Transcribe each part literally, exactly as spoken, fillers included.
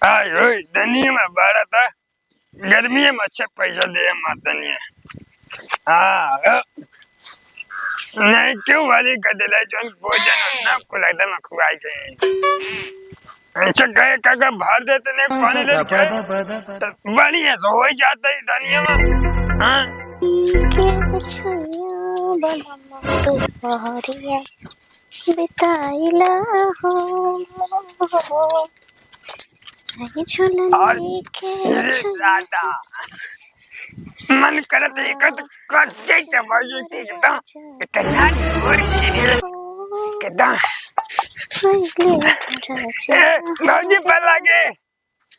आय होय, दनिया में बाड़ा था, गर्मी में अच्छा पैसा दे मार दनिया। हाँ, नहीं क्यों वाली गदला जोन भोजन ना को लगता मैं खुआई गए। अच्छा कहे काका भर देते नहीं पानी ले के, तो बढ़िया से हो ही जाता है दनिया में। हाँ। के छुइया बलम दुपहरिया बिताइला हो। नहीं झुलन और लेके ये छुइया दादा, मन करत एक तो कच्चे चबाइए के एकदम इतना जोर के एकदम। पहले राजा ए, भौजी, पहला के,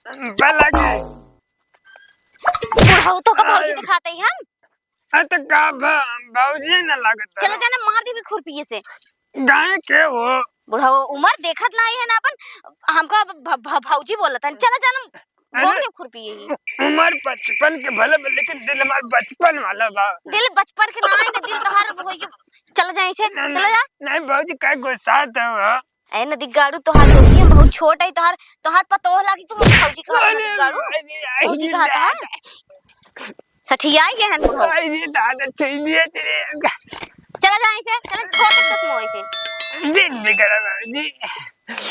पहला के। बुढ़ऊ तो का भौजी आयो। दिखाते ही हम। अरे तो का भ-, भौजी न लागत चला है। जाना मार दी खुरपी से। गाय के हो? बुढ़ऊ उम्र देखत नाही है ना अपन, हमका भ-, भ-, भौजी बोलत है। चला जाना अरे, बोल के खुरपी यही। उ-, उम्र पचपन के भले बा, लेकिन दिल हमार बचपन वाला बा। दिल बचपन के ना है ना, दिल तोहार होई के चला जाए इसे, ना, चला ना, जा। नहीं भौजी, का गुस्सा तो हो। ए नदी गाड़ू, तोहार दोषी हम बहुत छोट है, तोहार, तोहार पतोह लागी, तू भौजी कहत है अरे, नदी गाड़ू। अरे, अरे, भौजी कहत है। दादा। सठियाई गए हैं बुढ़ऊ। अरे, दादा, छोड़ दिए तेरे। चला जा इसे, चला छोड़ दे चश्मो इसे। जिद भी करा बाबूजी।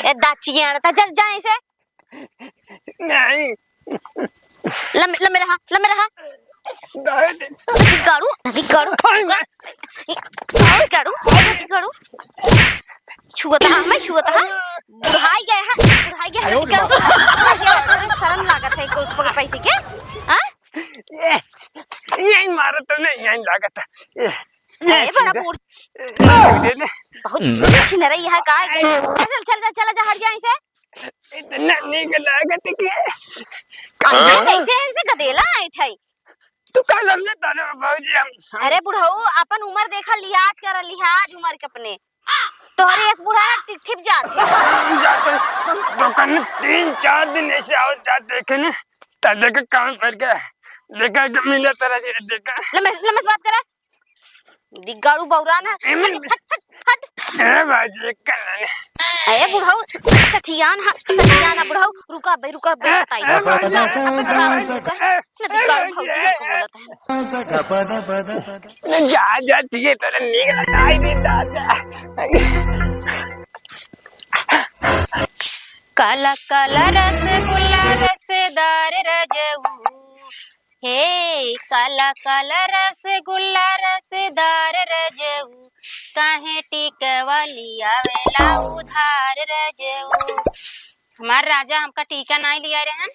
ए दाचिया, ता चल जा इसे। नहीं। लम-, लम्बे रहा, लम्बे रहा। नहीं। नदी गाड़ू, नदी गाड़ू। हाय, मैं नदी गाड़ू, नदी गाड़ू। छुअत रहा, मैं छुअत रहा। बुढ़ाई गए हैं, बुढ़ाई गए हैं, नदी गाड़ू। बुढ़ाई गए हैं, अरे शर्म लागत है कोई प-, पैसे के? हाँ? ये, यही मारा तो नहीं, यही लागत है। ये, ये अरे बड़ा चीज़ है। बूढ़-, ये दे दे। बहुत छिनरई है का? चल, चल, चल जा, चल जा, हट जा इसे। इतना नीक लागत के। काहे ऐसे, ऐसे गदेला ऐठई? तू का लड़ले तारे हो भौजी हम, हम अरे बुढ़ऊ, अपन उम्र देखा, लिहाज कर, लिहाज उम्र के अपने। तोहरे एस बुढ़ा ना टिप टिप जात है। हम जाते, दुकान में तीन चार दिन ऐसे आओ जात देखे ने, तब देखे काम करके, देखा के मिले तरह से देखा। लम्बे, लम्बे से बात करा। दिग्गाड़ू बौरा ना। एमे हट, हट, हट, हट। ए बाजी, एक कर ले। ए बुढ़ऊ, सठियान हा, सठियान हा बुढ़ऊ। रुका बे, रुका बे, ए, बताई। ए बाजी, ए बाजी, रुका। ए, ना दिग्गाड़ू ए भौजी बाजी, को बोलत है। जा, जा, ठीक है, तेरे निकल, आई नहीं, दादा। काला काला रसगुल्ला रसदार रजऊ, हे काला काला रसगुल्ला रसदार रजऊ, काहे टीकवा लियावेला उधार रजऊ। हमार राजा हमका टीका नाहीं लिया रहन।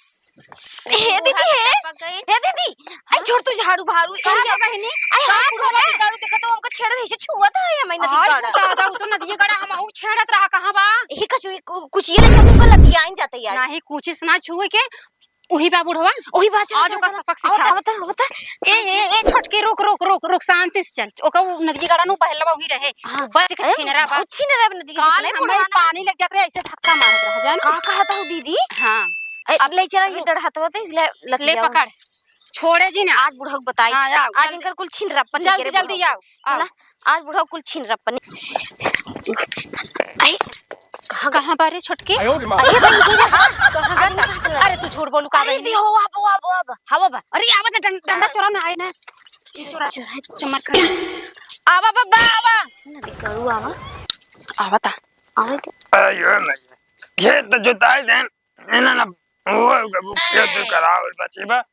हे दीदी, हे, टपक गई। हे दीदी, आई छोड़ तू झाड़ू बहारू। का अरे बा बहिनी? आई का हाथ खोला? नदी गाड़ू देखा तो हमका छेड़ दे, इसे छुआ था ये मैं नदी आज गाड़ा। दादा, वो तो नदी गाड़ा हम आहू छेड़त रहा, कहाँ बा? यही कछु, कु-, कुछ ये ले जा, तुमका लतियाइन जाता यार। नाही, कुछ इस ना छुए के, उही बा बुढ़वा। उही बा, चला, आज चला, ओकर चला। सबक सिखा। आवता, आवता, आवता। ए, ए, ए, छोटकी, रुक, रुक, रुक, रुक, शांति से चल। ओकर उ नदिया गाड़ा नु पहलवा उही रहे। हाँ। बच के ए, छिनरा बा। बहुत छिनरा बा नदिया काल गाड़ा, हमें बुढ़वा ना। पानी लग जात रहे, ऐसे धक्का मारत रहा, जान? का कहत हो दीदी? हाँ। ए, अब ले चला, ये डर हथवा ते, ले, ले लतिया। पकड़। छोड़े जी ना। आज बुढ़ऊ बताई। हाँ, आओ, आज जल्दी। इनकर कुल छिनरापन जल्दी, निकरे जल्दी बुढ़ऊ। आओ। चला, आओ। आज बुढ़ऊ कुल छिनरापन। आई, कहाँ गई? कहाँ बारे छोटकी? आयो रे माँ। अरे भाई, ये रे, हाँ, कहाँ आज गई? इनका हाथ लगा। अरे तू झूठ बोलू का अरे बहिनी? दी हो, अब, अब, अब, हवा बा। अरे आवा जा, डं-, डंडा चोरा ना आए ना। ये चोरा, चोरा, चमर कर। आवा बाबा, आवा। ना दिक्कत हुआ, आवा। आवा ता। आवा ता। आयो मैं। खेत तो जोताई देन। इन्हें ना वो, वो खेत करावल बची बा।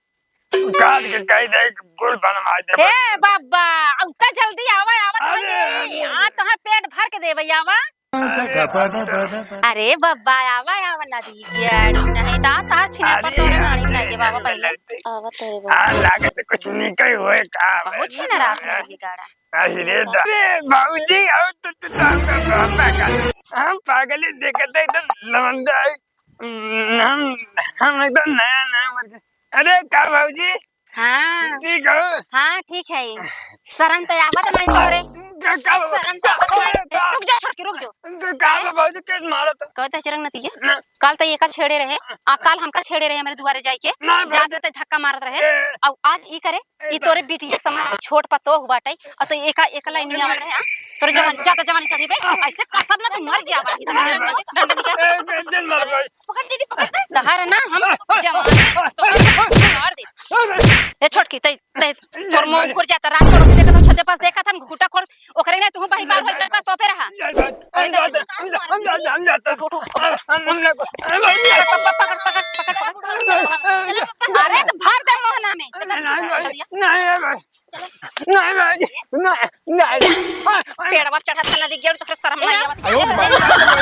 काट के कही दे, गुड़ बनवा दे। हे बाबा, उतना जल्दी आवा, आवा तो अरे, नहीं। अरे, हाँ, अरे। तो हाँ, पेट भर के देवे, आवा। अरे, बाप रे। अरे बाबा, आवा, आवा, नदी के आड़ी नहीं ता, तार छिना पर अरे, तोरे गाड़ी नहीं दे बाबा पहले। आवा तोरे बाबा। हाँ, लागत कुछ निकल हुए का बहुत छिना रात में नदी गाड़ा। अरे दा-, अरे बाबूजी, आओ तो, तो, तो हम, हम पागल, हम पागल ही देखते हैं, एकदम लवंदा है। हम, हम एकदम नया, नया मर गए। अरे का बाबूजी? हाँ। ठीक हो? हाँ, ठीक है। शरम त आवत नहीं तोहरे। का, का, शरम त आवत नहीं। का, रुक जा, छोटकी, रुक जो। का, का, अरे, भौजी, केस मारत? कहत है चरंग नतिया। ना। काल त एका छेड़े रहे, आ काल हमका छेड़े रहे हमरे दुआरे जाइके। ना, जान भौजी। देते धक्का मारत रहे। ए। अब आज ई करे, ए, ई बा- तोरे बिटिया समान छोट पतोह बाटे, और तो एका, एक लाइन में आवत रहे, हाँ? तोरे जवान, ज्यादा जवानी चढ़ी बे, ऐसे कसब ना तू मर जा, बाकी तो ना, डंडा निकाल। ए, ए, जन मार भाई। पकड़ दीदी, पकड़। तहार ना हम जवानी, तोहर मार दे। ए, छोटकी, तै तै, तोर मुंह उघुर जाता, रात पड़ोसी देखत हन, छते पास देखत हन, घुघुटा खोल, ओकरे नहीं तू बही बार होई, बस तो पे रहा। हम जाते, हम जाते, हम जाते, हम जाते। उठ, उठ, उठ। हम, हम लोग, अरे, पकड़, पकड़, पकड़, पकड़। अरे, तो भर दे मोहना में। चल, नहीं, चल, नहीं, चल, नहीं, नहीं, नहीं, नहीं, नहीं। पेड़वा चढ़त ना दिख गया, तो शर्म नहीं आवत। नहीं, नहीं, नहीं।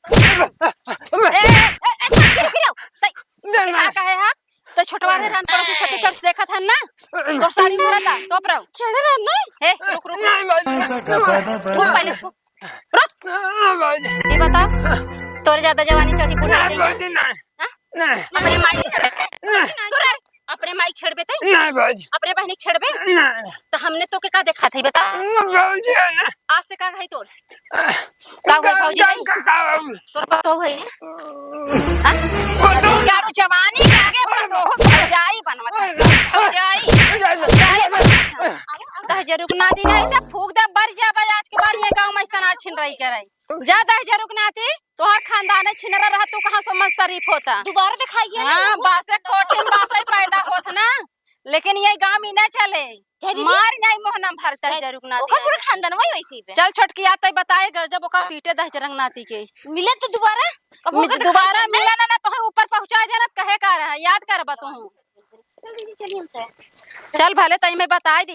ए, ए, ए, ए, गिर, गिर, गिर, गिर। तै, ना, ना। का कहे हा? तो छोटवा रे रान पड़ोसी छत चढ़ से देखत हन ना? तोर साड़ी उड़ता, तोप रहो। चढ़ रहा ना? ए, रुक, रुक, रुक। नहीं, भाई। रुक, पहले रुक। रुक। ना, भाई। ये बताओ, तोरे ज्यादा जवानी चढ़ी बुढ़ा नहीं, गई है? भाई, नहीं। हाँ? नहीं। अपने माई छेड़बे। नहीं। सुन रे, अपने माई छेड़बे तै? नहीं, भाई। अपने बहनी छेड़बे? नहीं। तो हमने तो के का देखा था, बता? नहीं, भाई, है ना। आज से का है तोर? का हुआ भौजी का, नहीं? का, का हुआ? तोर पतोह है? हाँ? पतोह। अधिकारो जवानी के आगे पतोह भौजाई बनवत है। भौजाई, भौजाई बनवत है। तह जरूर ना दी नहीं तो फूक दे, बर जाबे आज के बाद ये गाँव में ऐसा ना छिन रही करे। जा दह जरूर ना दी, तोहर खानदान छिनरा रहा, तू कहाँ से मन शरीफ होता? दोबारा दिखाई गया ना, हाँ, बासे कोठी में बासे पैदा होत ना, लेकिन ये गाँव में ना चले। जय दीदी। मार नहीं मोहना भरता है जय जरूर ना ओकर दिया। पूरा खानदान वही वैसे ही बे। चल छोटकी आते बताए ग-, जब ओका पीटे दह जरंग नाती के। मिले तो दोबारा, कब मिल-, होकर दोबारा खानदान में? मिला ना, ना तोहे ऊपर पहुँचा देना, कहे का रहा, याद कर बतू। चल दीदी, चलिए हमसे। चल भले तई मैं बताए